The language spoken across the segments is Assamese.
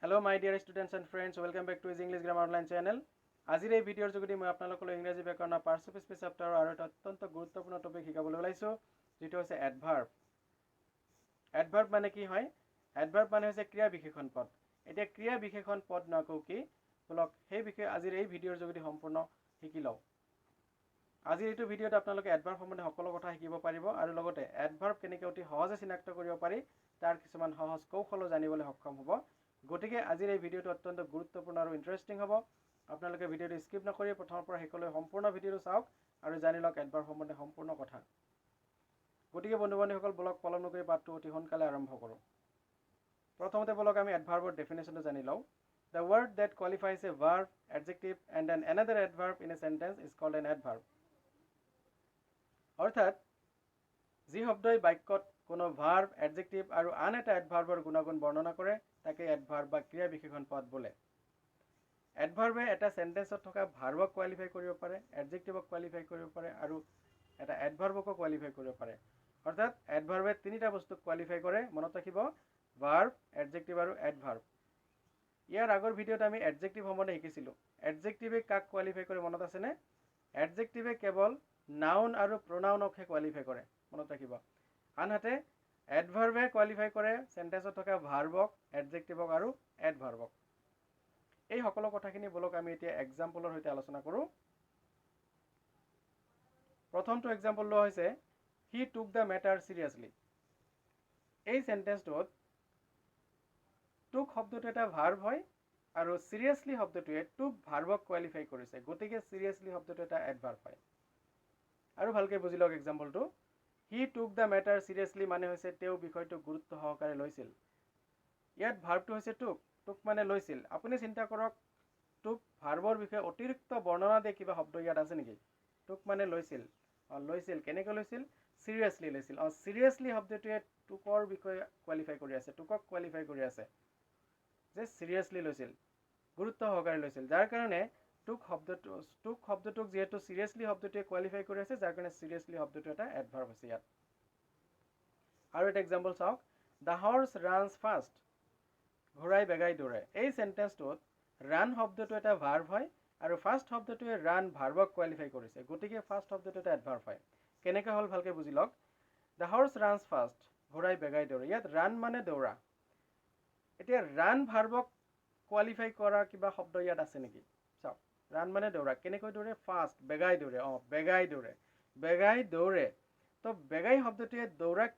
Hello, my dear students and friends, welcome back to English Grammar Online channel. আজিৰ এই ভিডিঅ'ৰ যোগেদি মই আপোনালোকলৈ ইংৰাজী ব্যাকৰণৰ পাৰ্টছ অফ স্পীচ চেপ্টাৰৰ আৰু এটা অত্যন্ত গুৰুত্বপূৰ্ণ টপিক শিকাবলৈ ওলাইছোঁ, যিটো হৈছে এডভাৰ্ব। এডভাৰ্ব মানে কি হয়? এডভাৰ্ব মানে হৈছে ক্ৰিয়া বিশেষণ পদ। এতিয়া ক্ৰিয়া বিশেষণ পদ আকৌ কি? বলক, সেই বিষয়ে আজিৰ এই ভিডিঅ'ৰ যোগেদি সম্পূৰ্ণ শিকি লওঁ। আজিৰ এইটো ভিডিঅ'ত আপোনালোকে এডভাৰ্ব সম্বন্ধে সকলো কথা শিকিব পাৰিব আৰু লগতে এডভাৰ্ব কেনেকৈ অতি সহজে চিনাক্ত কৰিব পাৰি, তাৰ কিছুমান সহজ কৌশলো জানিবলৈ সক্ষম হ'ব। গতিকে আজিৰ এই ভিডিঅ'টো অত্যন্ত গুৰুত্বপূৰ্ণ আৰু ইণ্টাৰেষ্টিং হ'ব। আপোনালোকে ভিডিঅ'টো স্কিপ নকৰি প্ৰথমৰ পৰা শেষলৈ সম্পূৰ্ণ ভিডিঅ'টো চাওক আৰু জানি লওক এডভাৰ্ব সম্বন্ধে সম্পূৰ্ণ কথা। গতিকে বন্ধু বান্ধৱীসকল, বলক, পলম নকৰি পাঠটো অতি সোনকালে আৰম্ভ কৰোঁ। প্ৰথমতে বলক, আমি এডভাৰ্বৰ ডেফিনেশ্যনটো জানি লওঁ। The word that qualifies a verb, adjective and an another adverb in a sentence is called an adverb. অৰ্থাৎ যি শব্দই বাক্যত কোনো ভাৰ্ব, এডজেক্টিভ আৰু আন এটা এডভাৰ্বৰ গুণাগুণ বৰ্ণনা কৰে, তাকে এডভাৰ্ব বা ক্ৰিয়া বিশেষণ পদ বোলে। এডভাৰ্বে এটা চেণ্টেন্সত থকা ভাৰ্বক কোৱালিফাই কৰিব পাৰে, এডজেক্টিভক কোৱালিফাই কৰিব পাৰে আৰু এটা এডভাৰ্বকো কোৱালিফাই কৰিব পাৰে। অৰ্থাৎ এডভাৰ্বে তিনিটা বস্তুক কোৱালিফাই কৰে, মনত ৰাখিব, ভাৰ্ব, এডজেক্টিভ আৰু এডভাৰ্ব। ইয়াৰ আগৰ ভিডিঅ'ত আমি এডজেক্টিভ সম্বন্ধে শিকিছিলোঁ। এডজেক্টিভে কাক কোৱালিফাই কৰে, মনত আছেনে? এডজেক্টিভে কেৱল নাউন আৰু প্ৰনাউনকহে কোৱালিফাই কৰে, মনত ৰাখিব। আনহাতে এডভাৰ্বে কোৱালিফাই কৰে চেণ্টেন্সত থকা ভাৰ্বক, এডজেক্টিভক আৰু এডভাৰ্বক। এই সকলো কথাখিনি বলক, আমি এতিয়া এক্সাম্পলৰ সৈতে আলোচনা কৰোঁ। প্ৰথমটো এক্সাম্পল লোৱা হৈছে, "He took the matter seriously." এই চেণ্টেন্সটোত টুক শব্দটো এটা ভাৰ্ব হয় আৰু চিৰিয়াছলি শব্দটোৱে টুক ভাৰ্বক কোৱালিফাই কৰিছে। গতিকে চিৰিয়াছলি শব্দটো এটা এডভাৰ্ব হয়। আৰু ভালকৈ বুজি লওক এক্সাম্পলটো। "He took the matter seriously" মানে হৈছে তেওঁ বিষয়টো গুৰুত্ব সহকাৰে লৈছিল। ইয়াত ভাৰ্বটো হৈছে টুক। টুক মানে লৈছিল। আপুনি চিন্তা কৰক, টুক ভাৰ্বৰ বিষয়ে অতিৰিক্ত বৰ্ণনা দিয়া কিবা শব্দ ইয়াত আছে নেকি? টুক মানে লৈছিল। অঁ, লৈছিল। কেনেকৈ লৈছিল? চিৰিয়াছলি লৈছিল। অঁ, চিৰিয়াছলি শব্দটোৱে টুকৰ বিষয়ে কোৱালিফাই কৰি আছে, টুকক কোৱালিফাই কৰি আছে যে চিৰিয়াছলি লৈছিল, গুৰুত্ব সহকাৰে লৈছিল। যাৰ কাৰণে টুক শব্দটোক যিহেতু চিৰিয়াছলি শব্দটোৱে কোৱালিফাই কৰি আছে, যাৰ কাৰণে চিৰিয়াছলি শব্দটো এটা এডভাৰ্ব হৈছে ইয়াত। আৰু এটা এক্সাম্পল চাওক। "The horse runs fast." ঘোঁৰাই বেগাই দৌৰে। এই চেণ্টেন্সটোত ৰান শব্দটো এটা ভাৰ্ব হয় আৰু ফাষ্ট শব্দটোৱে ৰান ভাৰ্বক কোৱালিফাই কৰিছে। গতিকে ফাষ্ট শব্দটো এটা এডভাৰ্ব হয়। কেনেকৈ হ'ল, ভালকৈ বুজি লওক। "The horse runs fast", ঘোঁৰাই বেগাই দৌৰে। ইয়াত ৰান মানে দৌৰা। এতিয়া ৰান ভাৰ্বক কোৱালিফাই কৰা কিবা শব্দ ইয়াত আছে নেকি চাওক। ৰান মানে দৌৰা। কেনেকৈ দৌৰে? ফাষ্ট, বেগাই দৌৰে। অঁ, বেগাই দৌৰে, বেগাই দৌৰে। তো বেগাই শব্দটোৱে দৌৰাক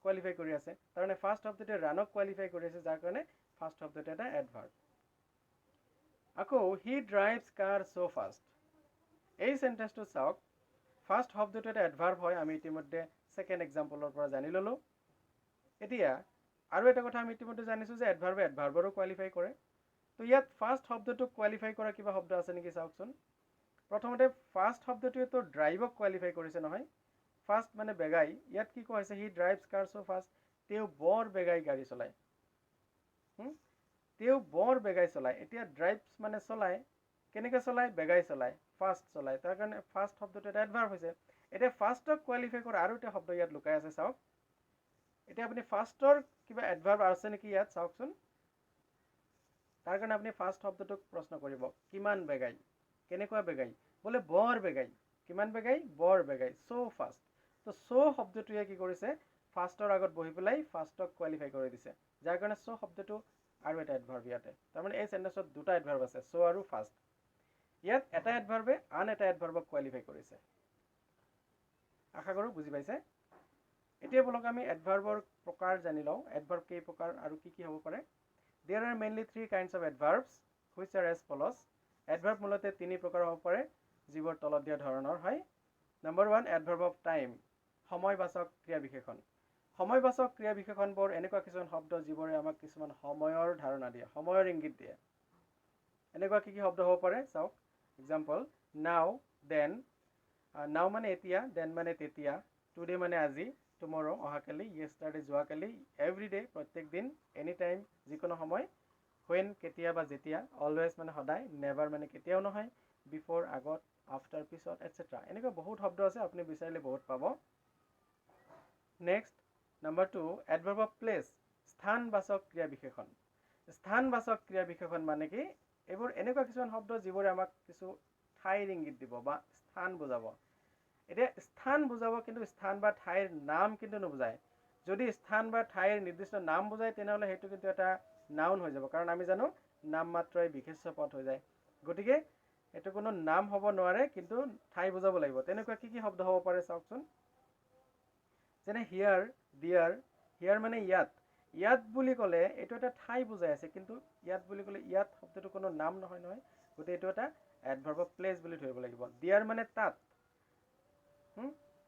কোৱালিফাই কৰি আছে। তাৰমানে ফাষ্ট শব্দটোৱে ৰানক কোৱালিফাই কৰি আছে, যাৰ কাৰণে ফাষ্ট শব্দটো এটা এডভাৰ্ব। আকৌ "He drives car so fast", এই চেণ্টেন্সটো চাওক। ফাষ্ট শব্দটো এটা এডভাৰ্ব হয়, আমি ইতিমধ্যে ছেকেণ্ড এক্সাম্পলৰ পৰা জানি ল'লোঁ। এতিয়া আৰু এটা কথা আমি ইতিমধ্যে জানিছোঁ যে এডভাৰ্বে এডভাৰ্বৰো কোৱালিফাই কৰে। তো ইয়াত ফাষ্ট শব্দটোক কোৱালিফাই কৰা কিবা শব্দ আছে নেকি চাওকচোন। প্ৰথমতে ফাষ্ট শব্দটোৱেতো ড্ৰাইভক কোৱালিফাই কৰিছে নহয়? ফাষ্ট মানে বেগাই। ইয়াত কি কোৱা হৈছে? "He drives car so fast", তেওঁ বৰ বেগাই গাড়ী চলায়। তেওঁ বৰ বেগাই চলায়। এতিয়া ড্ৰাইভছ মানে চলায়। কেনেকৈ চলায়? বেগাই চলায়, ফাষ্ট চলায়। তাৰ কাৰণে ফাষ্ট শব্দটো এটা এডভাৰ্ব হৈছে। এতিয়া ফাষ্টক কোৱালিফাই কৰা আৰু এটা শব্দ ইয়াত লুকাই আছে, চাওক। এতিয়া আপুনি ফাষ্টৰ কিবা এডভাৰ্ব আছে নেকি ইয়াত চাওকচোন। তাৰ কাৰণে আপুনি ফাষ্ট শব্দটোক প্ৰশ্ন কৰিব, কিমান বেগাই, কেনেকুৱা বেগাই? বোলে বৰ বেগাই। কিমান বেগাই? বৰ বেগাই, চ' ফাষ্ট। তো চ' শব্দটোৱে কি কৰিছে? ফাষ্টৰ আগত বহি পেলাই ফাষ্টক কোৱালিফাই কৰি দিছে, যাৰ কাৰণে চ' শব্দটো আৰু এটা এডভাৰ্ব ইয়াতে। তাৰমানে এই চেণ্টেন্সত দুটা এডভাৰ্ব আছে, চ' আৰু ফাষ্ট। ইয়াত এটা এডভাৰ্বে আন এটা এডভাৰ্বক কোৱালিফাই কৰিছে। আশা কৰোঁ বুজি পাইছে। এতিয়া বলক, আমি এডভাৰ্বৰ প্ৰকাৰ জানি লওঁ। এডভাৰ্ব কেই প্ৰকাৰ আৰু কি কি হ'ব পাৰে? There are mainly three kinds of adverbs, which are as follows. Adverb মূলতে তিনি প্ৰকাৰ হ'ব পাৰে, যিবোৰ তলত দিয়া ধৰণৰ হয়। Number one, adverb of time, সময়বাচক ক্ৰিয়া বিশেষণ। সময়বাচক ক্ৰিয়া বিশেষণবোৰ এনেকুৱা কিছুমান শব্দ, যিবোৰে আমাক কিছুমান সময়ৰ ধাৰণা দিয়ে, সময়ৰ ইংগিত দিয়ে। এনেকুৱা কি কি শব্দ হ'ব পাৰে চাওক। এক্সাম্পল, নাও, then. নাও মানে এতিয়া, then মানে তেতিয়া, টুডে মানে আজি, টুমৰ' অহাকালি, য়েষ্টাৰডে যোৱাকালি, এভৰি ডে প্ৰত্যেক দিন, এনি টাইম যিকোনো সময়, when কেতিয়া বা যেতিয়া, অলৱেজ মানে সদায়, নেভাৰ মানে কেতিয়াও নহয়, বিফ'ৰ আগত, আফটাৰ পিছত, এটচেট্ৰা। এনেকুৱা বহুত শব্দ আছে, আপুনি বিচাৰিলে বহুত পাব। Next, number two, adverb of place, স্থানবাচক ক্ৰিয়া বিশেষণ। স্থানবাচক ক্ৰিয়া বিশেষণ মানে কি? এইবোৰ এনেকুৱা কিছুমান শব্দ যিবোৰে আমাক কিছু ঠাইৰ ইংগিত দিব বা স্থান বুজাব। এতিয়া স্থান বুজাব, কিন্তু স্থান বা ঠাইৰ নাম কিন্তু নুবুজায়। যদি স্থান বা ঠাইৰ নিৰ্দিষ্ট নাম বুজায়, তেনেহ'লে সেইটো কিন্তু এটা নাউন হৈ যাব, কাৰণ আমি জানো নাম মাত্ৰই বিশেষ্য পদ হৈ যায়। গতিকে এইটো কোনো নাম হ'ব নোৱাৰে, কিন্তু ঠাই বুজাব লাগিব। তেনেকুৱা কি কি শব্দ হ'ব পাৰে চাওকচোন। যেনে হিয়াৰ, দিয়াৰ। হিয়াৰ মানে ইয়াত। ইয়াত বুলি ক'লে এইটো এটা ঠাই বুজাই আছে, কিন্তু ইয়াত বুলি ক'লে ইয়াত শব্দটো কোনো নাম নহয় নহয়, গতিকে এইটো এটা এডভাৰ্ব অফ প্লেচ বুলি ধৰিব লাগিব। দিয়াৰ মানে তাত।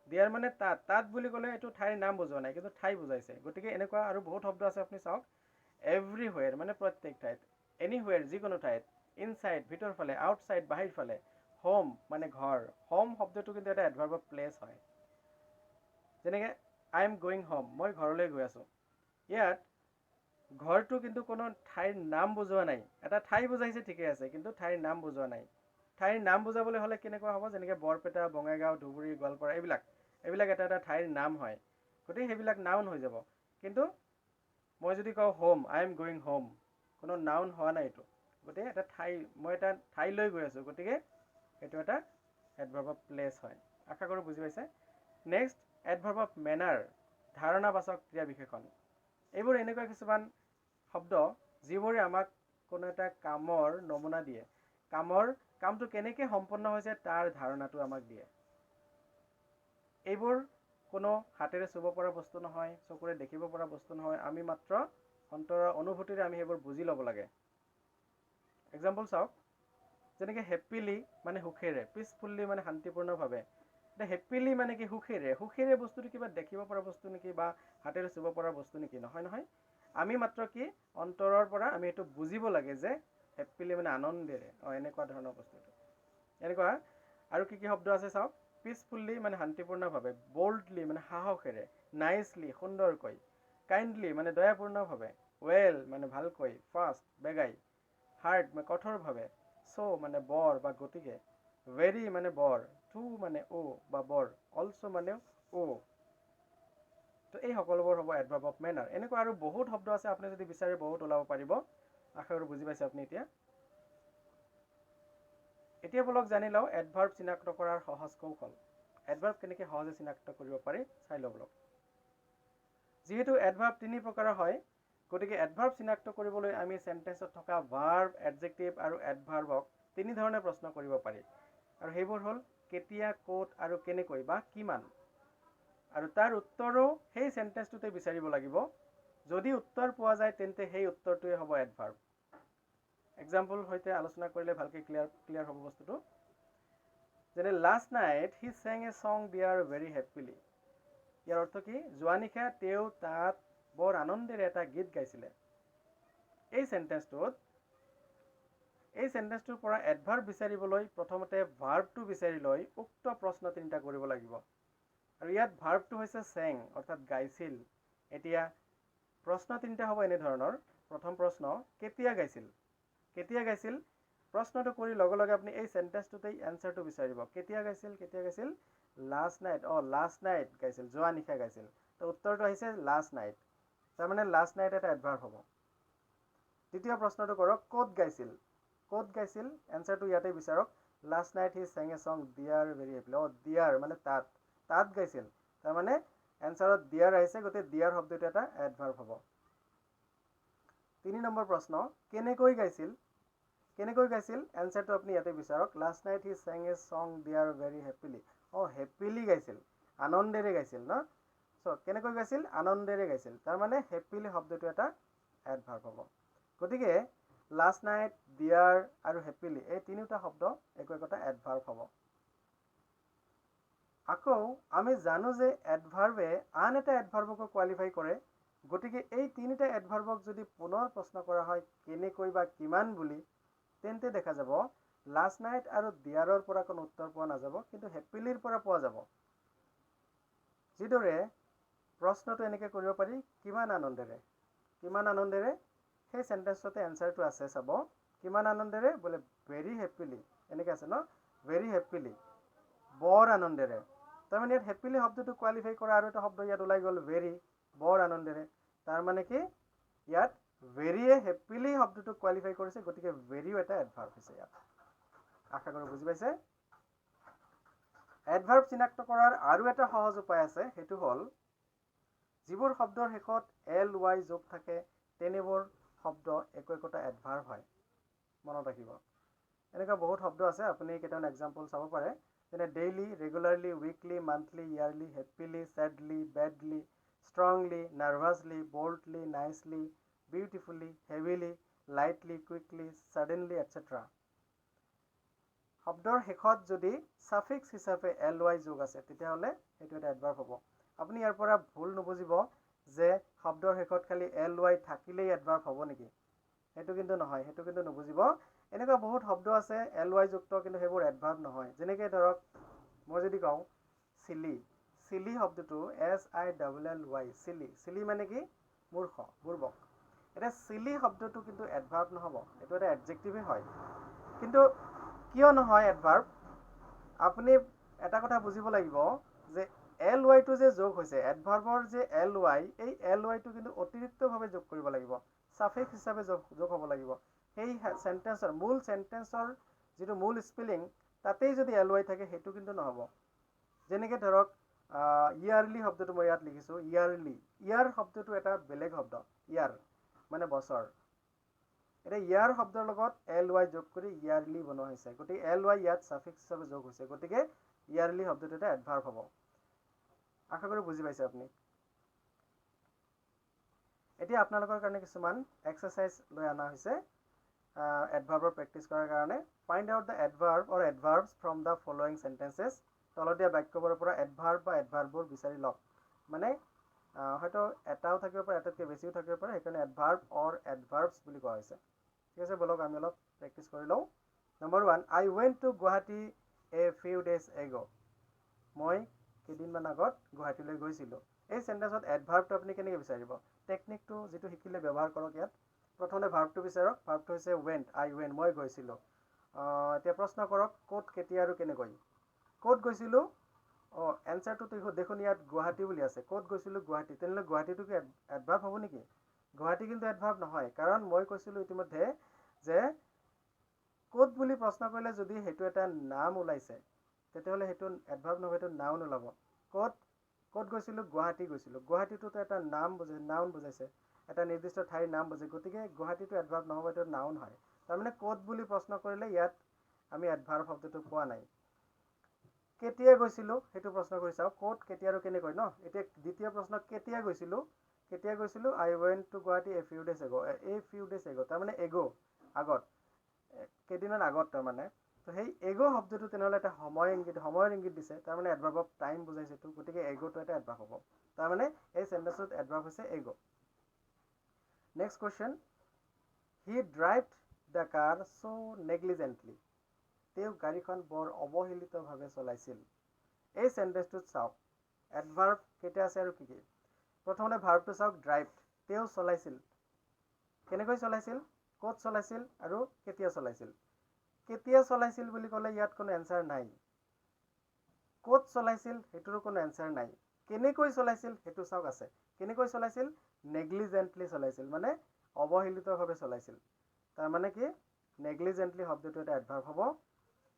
দিয়াৰ মানে তাত। তাত বুলি ক'লে এইটো ঠাইৰ নাম বুজোৱা নাই, কিন্তু ঠাই বুজাইছে। গতিকে এনেকুৱা আৰু বহুত শব্দ আছে, আপুনি চাওক। এভৰিহুৱেৰ মানে প্ৰত্যেক ঠাইত, এনিহুৱেৰ যিকোনো ঠাইত, ইনচাইড ভিতৰ ফালে, আউটচাইড বাহিৰ ফালে, হোম মানে ঘৰ। হোম শব্দটো কিন্তু এটা এডভাৰ্ব অফ প্লেচ হয়। যেনেকৈ I am going home, মই ঘৰলৈ গৈ আছোঁ। ইয়াত ঘৰটো কিন্তু কোনো ঠাইৰ নাম বুজোৱা নাই, এটা ঠাই বুজাইছে ঠিকে আছে, কিন্তু ঠাইৰ নাম বুজোৱা নাই। ঠাইৰ নাম বুজাবলৈ হ'লে কেনেকুৱা হ'ব? যেনেকৈ বৰপেটা, বঙাইগাঁও, ধুবুৰী, গোৱালপাৰা, এইবিলাক এটা এটা ঠাইৰ নাম হয়, গতিকে সেইবিলাক নাউন হৈ যাব। কিন্তু মই যদি কওঁ home, I am going home, কোনো নাউন হোৱা নাই এইটো। গতিকে এটা ঠাই, মই এটা ঠাইলৈ গৈ আছোঁ, গতিকে এইটো এটা এডভাৰ্ব অফ প্লেচ হয়। আশা কৰোঁ বুজি পাইছে। নেক্সট, এডভাৰ্ব অফ মেনাৰ, ধাৰণাবাচক ক্ৰিয়া বিশেষণ। এইবোৰ এনেকুৱা কিছুমান শব্দ যিবোৰে আমাক কোনো এটা কামৰ নমুনা দিয়ে, কামটো কেনেকৈ সম্পন্ন হৈছে তাৰ ধাৰণাটো আমাক দিয়ে। এইবোৰ কোনো হাতেৰে চুব পৰা বস্তু নহয়, চকুৰে দেখিব পৰা বস্তু নহয়, আমি মাত্ৰ অন্তৰৰ অনুভূতিৰে আমি সেইবোৰ বুজি ল'ব লাগে। এক্সাম্পল চাওক, যেনেকৈ হেপ্পিলি মানে সুখেৰে, পিচফুল্লি মানে শান্তিপূৰ্ণভাৱে। এতিয়া হেপ্পিলি মানে কি? সুখেৰে। সুখেৰে বস্তুটো কিবা দেখিব পৰা বস্তু নেকি বা হাতেৰে চুব পৰা বস্তু নেকি? নহয় নহয়, আমি মাত্ৰ কি অন্তৰৰ পৰা আমি এইটো বুজিব লাগে যে হেপ্পিলি মানে আনন্দেৰে, এনেকুৱা ধৰণৰ বস্তুটো। এনেকুৱা আৰু কি কি শব্দ আছে চাওক। পিচফুল্লি মানে শান্তিপূৰ্ণভাৱে, বল্ডলি মানে সাহসেৰে, নাইচলি সুন্দৰকৈ, কাইণ্ডলি মানে দয়াপূৰ্ণভাৱে, ৱেল মানে ভালকৈ, ফাষ্ট বেগাই, হাৰ্ড মানে কঠোৰভাৱে, চ' মানে বৰ বা গতিকে, ভেৰি মানে বৰ, টু মানে অ' বা বৰ, অলছ' মানে অ'। তো এই সকলোবোৰ হ'ব এডভাৰ্ব অফ মেনাৰ। এনেকুৱা আৰু বহুত শব্দ আছে, আপুনি যদি বিচাৰে বহুত ওলাব পাৰিব। আশা কৰোঁ বুজি পাইছে আপুনি। এতিয়া বলক জানি লওঁ এডভাৰ্ব চিনাক্ত কৰাৰ সহজ কৌশল। এডভাৰ্ব কেনেকৈ সহজে চিনাক্ত কৰিব পাৰি চাই লওঁ বলক। যিহেতু এডভাৰ্ব তিনি প্ৰকাৰৰ হয়, গতিকে এডভাৰ্ব চিনাক্ত কৰিবলৈ আমি চেণ্টেন্সত থকা ভাৰ্ব, এডজেক্টিভ আৰু এডভাৰ্বক তিনি ধৰণে প্ৰশ্ন কৰিব পাৰি, আৰু সেইবোৰ হ'ল কেতিয়া, ক'ত আৰু কেনেকৈ বা কিমান। আৰু তাৰ উত্তৰো সেই চেণ্টেন্সটোতে বিচাৰিব লাগিব। যদি উত্তৰ পোৱা যায় তেন্তে সেই উত্তৰটোৱে হ'ব এডভাৰ্ব। এক্সাম্পল সৈতে আলোচনা কৰিলে ভালকৈ ক্লিয়াৰ হ'ব বস্তুটো। যেনে last night he sang a song there very happily. ইয়াৰ অৰ্থ কি? যোৱা নিশা তেওঁ তাত বৰ আনন্দেৰে এটা গীত গাইছিলে। এই চেণ্টেন্সটোৰ পৰা এডভাৰ্ব বিচাৰিবলৈ প্ৰথমতে ভাৰ্বটো বিচাৰি লৈ উক্ত প্ৰশ্ন তিনিটা কৰিব লাগিব। আৰু ইয়াত ভাৰ্বটো হৈছে চেং, অৰ্থাৎ গাইছিল। এতিয়া প্ৰশ্ন তিনিটা হ'ব এনেধৰণৰ। প্ৰথম প্ৰশ্ন, কেতিয়া গাইছিল? কেতিয়া গাইছিল? প্ৰশ্নটো কৰি লগে লগে আপুনি এই চেণ্টেন্সটোতেই এনচাৰটো বিচাৰিব। কেতিয়া গাইছিল? কেতিয়া গাইছিল? Last night. লাষ্ট নাইট গাইছিল, যোৱা নিশা গাইছিল। তো উত্তৰটো আহিছে লাষ্ট নাইট, তাৰমানে লাষ্ট নাইট এটা এডভাৰ্ব হ'ব। দ্বিতীয় প্ৰশ্নটো কৰক, ক'ত গাইছিল? ক'ত গাইছিল? এনচাৰটো ইয়াতে বিচাৰক। Last night he sang a song there very happily. দিয়াৰ মানে তাত, তাত গাইছিল, তাৰমানে এনচাৰত দিয়াৰ আহিছে, গতিকে দিয়াৰ শব্দটো এটা এডভাৰ্ব হ'ব। তিনি নম্বৰ প্ৰশ্ন, কেনেকৈ গাইছিল? কেনেকৈ গাইছিল? এনচাৰটো আপুনি ইয়াতে বিচাৰক। Last night he sang a song there very happily. Happily গাইছিল, আনন্দেৰে গাইছিল ন? কেনেকৈ গাইছিল? আনন্দেৰে গাইছিল, তাৰমানে হেপিলি শব্দটো এটা এডভাৰ্ব হ'ব। গতিকে লাষ্ট নাইট, দিয়াৰ আৰু হেপিলি এই তিনিওটা শব্দ একো একোটা এডভাৰ্ব হ'ব। আকৌ আমি জানো যে এডভাৰ্বে আন এটা এডভাৰ্বকো কোৱালিফাই কৰে, গতিকে এই তিনিটা এডভাৰ্বক যদি পুনৰ প্ৰশ্ন কৰা হয় কেনেকৈ বা কিমান বুলি, তেন্তে দেখা যাব লাষ্ট নাইট আৰু দিয়াৰৰ পৰা কোনো উত্তৰ পোৱা নাযাব, কিন্তু হেপিলিৰ পৰা পোৱা যাব। যিদৰে প্ৰশ্নটো এনেকৈ কৰিব পাৰি, কিমান আনন্দেৰে, কিমান আনন্দেৰে, সেই চেণ্টেন্সটোতে এনচাৰটো আছে চাব। কিমান আনন্দেৰে বোলে ভেৰি হেপিলি, এনেকৈ আছে ন, ভেৰি হেপিলি, বৰ আনন্দেৰে। তাৰমানে ইয়াত হেপিলি শব্দটো কোৱালিফাই কৰা আৰু এটা শব্দ ইয়াত ওলাই গ'ল, ভেৰি, বৰ আনন্দেৰে। তাৰমানে কি ইয়াত ভেৰিয়ে হেপিলি কোৱালিফাই কৰিছে, গতিকে ভেৰিও এটা এডভাৰ্ব হৈছে ইয়াত। আশা কৰোঁ বুজি পাইছে। এডভাৰ্ব চিনাক্ত কৰাৰ আৰু এটা সহজ উপায় আছে, সেইটো হ'ল যিবোৰ শব্দৰ শেষত এল ৱাই যোগ থাকে তেনেবোৰ শব্দ একো একোটা এডভাৰ্ব হয়, মনত ৰাখিব। এনেকুৱা বহুত শব্দ আছে, আপুনি কেইটামান এক্সাম্পল চাব পাৰে, যেনে daily, regularly, weekly, monthly, yearly, happily, sadly, badly, strongly, nervously, boldly, nicely, beautifully, heavily, lightly, quickly, suddenly, etcetera. শব্দৰ শেষত যদি ছাফিক্স হিচাপে এল ৱাই যোগ আছে তেতিয়াহ'লে সেইটো এটা এডভাৰ্ব হ'ব। আপুনি ইয়াৰ পৰা ভুল নুবুজিব যে শব্দৰ শেষত খালি এল ৱাই থাকিলেই এডভাৰ্ব হ'ব নেকি, সেইটো কিন্তু নহয়, সেইটো কিন্তু নুবুজিব। এনেকুৱা বহুত শব্দ আছে এল ৱাই যুক্ত, কিন্তু সেইবোৰ এডভাৰ্ব নহয়। যেনেকৈ ধৰক মই যদি কওঁ চিলি, চিলি শব্দটো S I double L Y, silly, silly মানে কি? মূৰ্খ, বুৰ্বক। এতিয়া চিলি শব্দটো কিন্তু এডভাৰ্ব নহ'ব, এইটো এটা এডজেক্টিভেই হয়। কিন্তু কিয় নহয় এডভাৰ্ব? আপুনি এটা কথা বুজিব লাগিব যে এল ৱাইটো যে যোগ হৈছে, এডভাৰ্বৰ যে এল ৱাই, এই এল ৱাইটো কিন্তু অতিৰিক্তভাৱে যোগ কৰিব লাগিব, ছাফিক্স হিচাপে যোগ হ'ব লাগিব। সেই চেণ্টেন্সৰ মূল চেণ্টেন্সৰ যিটো মূল স্পেলিং তাতেই যদি এল ৱাই থাকে সেইটো কিন্তু নহ'ব। যেনেকৈ ধৰক ইয়াৰলি শব্দটো মই ইয়াত লিখিছোঁ, ইয়াৰলি, ইয়াৰ শব্দটো এটা বেলেগ শব্দ, ইয়াৰ মানে বছৰ। এতিয়া ইয়াৰ শব্দৰ লগত এল ৱাই যোগ কৰি ইয়াৰলি বনোৱা হৈছে, গতিকে এল ৱাই ইয়াত ছাফিক্স হিচাপে যোগ হৈছে, গতিকে ইয়াৰলি শব্দটো এটা এডভাৰ্ব হ'ব। আশা কৰোঁ বুজি পাইছে আপুনি। এতিয়া আপোনালোকৰ কাৰণে কিছুমান এক্সাৰচাইজ লৈ অনা হৈছে এডভাৰ্বৰ প্ৰেক্টিছ কৰাৰ কাৰণে। Find out the adverb or adverbs from the following sentences. তলত দিয়া বাক্যবোৰৰ পৰা এডভাৰ্ব বা এডভাৰ্ববোৰ বিচাৰি লওক। মানে হয়তো এটাও থাকিব পাৰে, এটাতকৈ বেছিও থাকিব পাৰে, সেইকাৰণে এডভাৰ্ব অৰ এডভাৰ্বছ বুলি কোৱা হৈছে। ঠিক আছে, ব'লক আমি অলপ প্ৰেক্টিছ কৰি লওঁ। Number 1, I went to Guwahati a few days ago. মই কেইদিনমান আগত গুৱাহাটীলৈ গৈছিলোঁ। এই চেণ্টেন্সত এডভাৰ্বটো আপুনি কেনেকৈ বিচাৰিব? টেকনিকটো যিটো শিকিলে ব্যৱহাৰ কৰক ইয়াত। প্ৰথমতে ভাৰ্বটো বিচাৰক। ভাৰ্বটো হৈছে ৱেণ্ট, আই ৱেণ্ট, মই গৈছিলোঁ। এতিয়া প্ৰশ্ন কৰক ক'ত, কেতিয়া আৰু কেনেকৈ। ক'ত গৈছিলোঁ? অঁ, এনচাৰটো দেখোন ইয়াত গুৱাহাটী বুলি আছে। ক'ত গৈছিলোঁ? গুৱাহাটী। তেনেহ'লে গুৱাহাটীটো কি এডভাৰ্ব হ'ব নেকি? গুৱাহাটী কিন্তু এডভাৰ্ব নহয়, কাৰণ মই কৈছিলোঁ ইতিমধ্যে যে ক'ত বুলি প্ৰশ্ন কৰিলে যদি সেইটো এটা নাম ওলাইছে তেতিয়াহ'লে সেইটো এডভাৰ্ব নহয়, সেইটো নাউন ওলাব। ক'ত গৈছিলোঁ? গুৱাহাটী গৈছিলোঁ। গুৱাহাটীটোতো এটা নাম বুজাইছে, নাউন বুজাইছে, এটা নিৰ্দিষ্ট ঠাইৰ নাম বুজাইছে, গতিকে গুৱাহাটীটো এডভাৰ্ব নহ'ব, এইটো নাউন হয়। তাৰমানে ক'ত বুলি প্ৰশ্ন কৰিলে ইয়াত আমি এডভাৰ্ব শব্দটো পোৱা নাই। কেতিয়া গৈছিলোঁ সেইটো প্ৰশ্ন কৰি চাওক, ক'ত, কেতিয়া আৰু কেনেকৈ ন। এতিয়া দ্বিতীয় প্ৰশ্ন, কেতিয়া গৈছিলোঁ? কেতিয়া গৈছিলোঁ? I went to Guwahati a few days ago. A few days ago তাৰমানে এগ', আগত, কেইদিনমান আগত তাৰমানে। তো সেই এগ' শব্দটো তেনেহ'লে এটা সময় ইংগিত, সময়ৰ ইংগিত দিছে, তাৰমানে এডভাৰ্ব অফ টাইম বুজাইছে এইটো, গতিকে এগ'টো এটা এডভাৰ্ব হ'ব। তাৰমানে এই চেণ্টেন্সটোত এডভাৰ্ব হৈছে ago. Next question, he drived the car so negligently. তেওঁ গাড়ীখন বৰ অৱহেলিতভাৱে চলাইছিল। এই চেণ্টেন্সটোত চাওক এডভাৰ্ব কেইটা আছে আৰু কি কি। প্ৰথমতে ভাৰ্বটো চাওক, ড্ৰাইভ, তেওঁ চলাইছিল। কেনেকৈ চলাইছিল, ক'ত চলাইছিল আৰু কেতিয়া চলাইছিল। কেতিয়া চলাইছিল বুলি ক'লে ইয়াত কোনো এনচাৰ নাই। ক'ত চলাইছিল সেইটোৰো কোনো এনচাৰ নাই। কেনেকৈ চলাইছিল সেইটো চাওক আছে। কেনেকৈ চলাইছিল? নেগলিজেণ্টলি চলাইছিল, মানে অৱহেলিতভাৱে চলাইছিল। তাৰমানে কি, নেগলিজেণ্টলি শব্দটো এটা এডভাৰ্ব হ'ব।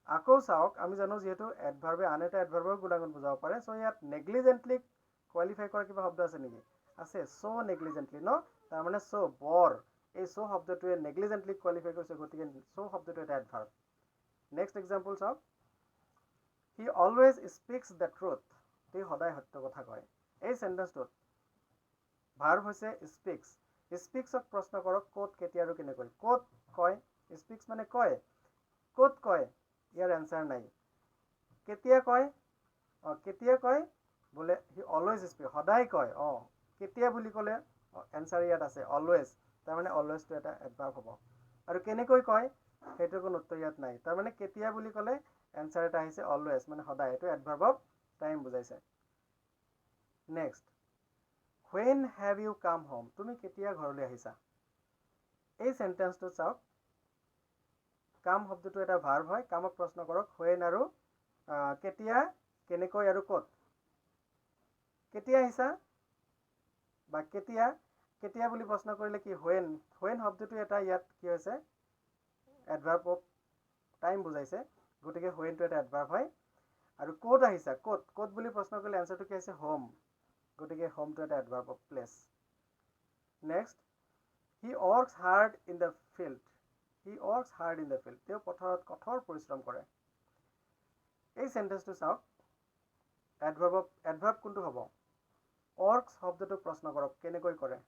আকৌ চাওক, আমি জানো যিহেতু এডভাৰ্বে আন এটা এডভাৰ্বৰ গুণাগুণ বুজাব পাৰে, চ' ইয়াত নেগলিজেণ্টলি কোৱালিফাই কৰা কিবা শব্দ আছে নেকি? আছে, চ' নেগলিজেণ্টলি ন, তাৰমানে চ' বৰ, এই চ' শব্দটোৱে নেগলিজেণ্টলি কোৱালিফাই কৰিছে, গতিকে চ' শব্দটো এটা এডভাৰ্ব। নেক্সট এক্সাম্পল চাওক, he always speaks the truth. তেওঁ সদায় সত্য কথা কয়। এই চেণ্টেন্সটোত ভাৰ্ব হৈছে স্পীক্স। স্পীক্সক প্ৰশ্ন কৰক ক'ত, কেতিয়া আৰু কেনেকৈ। ক'ত কয়? স্পীক্স মানে কয়। ক'ত কয়? ইয়াৰ এনচাৰ নাই। কেতিয়া কয়? অঁ, কেতিয়া কয় বোলে হি অলৱেজ স্পীক, সদায় কয়। অঁ, কেতিয়া বুলি ক'লে এনচাৰ ইয়াত আছে অলৱেজ, তাৰমানে অলৱেজটো এটা এডভাৰ্ব হ'ব। আৰু কেনেকৈ কয় সেইটোৰ কোনো উত্তৰ ইয়াত নাই। তাৰমানে কেতিয়া বুলি ক'লে এনচাৰ এটা আহিছে অলৱেজ, মানে সদায়, এইটো এডভাৰ্ব অফ টাইম বুজাইছে। Next, when have you come home? তুমি কেতিয়া ঘৰলৈ আহিছা? এই চেণ্টেন্সটো চাওক, কাম শব্দটো এটা ভাৰ্ব হয়। কামক প্ৰশ্ন কৰক when আৰু কেতিয়া, কেনেকৈ আৰু ক'ত। কেতিয়া আহিছা বা কেতিয়া, কেতিয়া বুলি প্ৰশ্ন কৰিলে কি when, when শব্দটো এটা ইয়াত কি হৈছে এডভাৰ্ব অফ টাইম বুজাইছে, গতিকে হুৱেনটো এটা এডভাৰ্ব হয়। আৰু ক'ত আহিছা, ক'ত, ক'ত বুলি প্ৰশ্ন কৰিলে এনচাৰটো কি হৈছে হোম, গতিকে হোমটো এটা adverb of place. Next, he works hard in the field, he works hard in the field, তেওঁ পথাৰত কঠোৰ পৰিশ্ৰম কৰে। এই চেণ্টেন্সটো চাওক, এডভাৰ্ব অফ এডভাৰ্ব কোনটো হ'ব? ৱৰ্কছ শব্দটোক প্ৰশ্ন কৰক কেনেকৈ কৰে,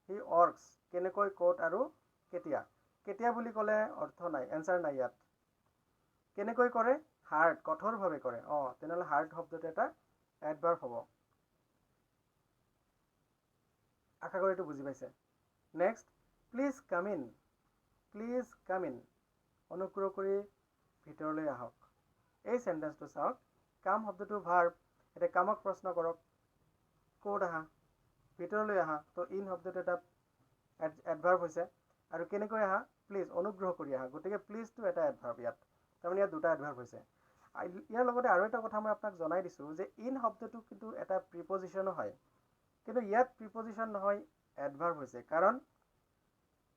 হি ৱৰ্কছ কেনেকৈ, ক'ত আৰু কেতিয়া। কেতিয়া বুলি ক'লে অৰ্থ নাই, এনচাৰ নাই ইয়াত। কেনেকৈ কৰে? হাৰ্ড, কঠোৰভাৱে কৰে। অঁ, তেনেহ'লে হাৰ্ড শব্দটো এটা এডভাৰ্ব হ'ব। আশা কৰোঁ এইটো বুজি পাইছে। Next, please come in, please come in, অনুগ্ৰহ কৰি ভিতৰলৈ আহক। এই চেণ্টেন্সটো চাওক, কাম শব্দটো ভাৰ্ব, এতিয়া কামক প্ৰশ্ন কৰক, ক'ত আহা, ভিতৰলৈ আহা, তো ইন শব্দটো এটা এডভাৰ্ব হৈছে। আৰু কেনেকৈ আহা? প্লিজ, অনুগ্ৰহ কৰি আহা, গতিকে প্লিজটো এটা এডভাৰ্ব ইয়াত, তাৰমানে ইয়াত দুটা এডভাৰ্ব হৈছে। ইয়াৰ লগতে আৰু এটা কথা মই আপোনাক জনাই দিছোঁ যে ইন শব্দটো কিন্তু এটা প্ৰিপজিশ্যনো হয়, কিন্তু ইয়াত প্ৰিপজিশ্যন নহয়, এডভাৰ্ব হৈছে। কাৰণ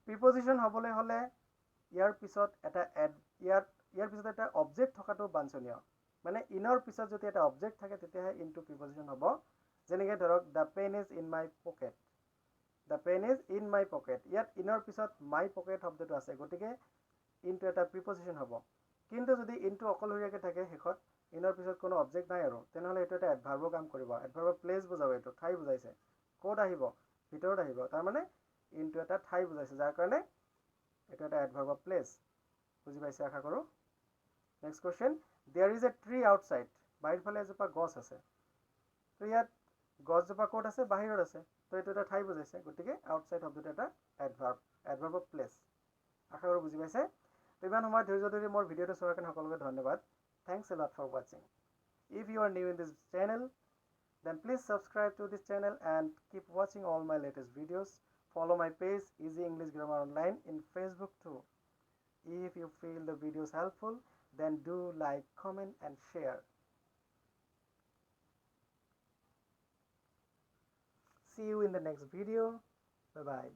প্ৰিপজিশ্যন হ'বলৈ হ'লে ইয়াৰ পিছত এটা ইয়াৰ পিছত এটা অবজেক্ট থকাটো বাঞ্ছনীয়। মানে ইনৰ পিছত যদি এটা অবজেক্ট থাকে তেতিয়াহে ইনটো প্ৰিপজিশ্যন হ'ব। যেনেকৈ ধৰক the pen is in my pocket, the pen is in my pocket, ইয়াত ইনৰ পিছত মাই পকেট শব্দটো আছে, গতিকে ইনটো এটা প্ৰিপজিশ্যন হ'ব। কিন্তু যদি ইনটো অকলশৰীয়াকৈ থাকে শেষত, ইনৰ পিছত কোনো অবজেক্ট নাই আৰু, তেনেহ'লে এইটো এটা এডভাৰ্বৰ কাম কৰিব, এডভাৰ্বৰ প্লেচ বুজাব, এইটো ঠাই বুজাইছে, ক'ত আহিব, ভিতৰত আহিব, তাৰমানে ইনটো এটা ঠাই বুজাইছে, যাৰ কাৰণে এইটো এটা এডভাৰ্ব অফ প্লেচ। বুজি পাইছে আশা কৰোঁ। Next question, there is a tree outside, বাহিৰ ফালে এজোপা গছ আছে। তো ইয়াত গছজোপা ক'ত আছে? বাহিৰত আছে, তো এইটো এটা ঠাই বুজাইছে, গতিকে আউটছাইড শব্দটো এটা এডভাৰ্ব, এডভাৰ্ব অফ প্লেচ। আশা কৰোঁ বুজি পাইছে। তো ইমান সময় ধৈৰ্য ধৰি মোৰ ভিডিঅ'টো চোৱাৰ কাৰণে সকলোকে ধন্যবাদ। Thanks a lot for watching. If you are new in this channel, then please subscribe to this channel and keep watching all my latest videos. Follow my page Easy English Grammar Online in Facebook too. If you feel the videos helpful, then do like, comment and share. See you in the next video. Bye bye.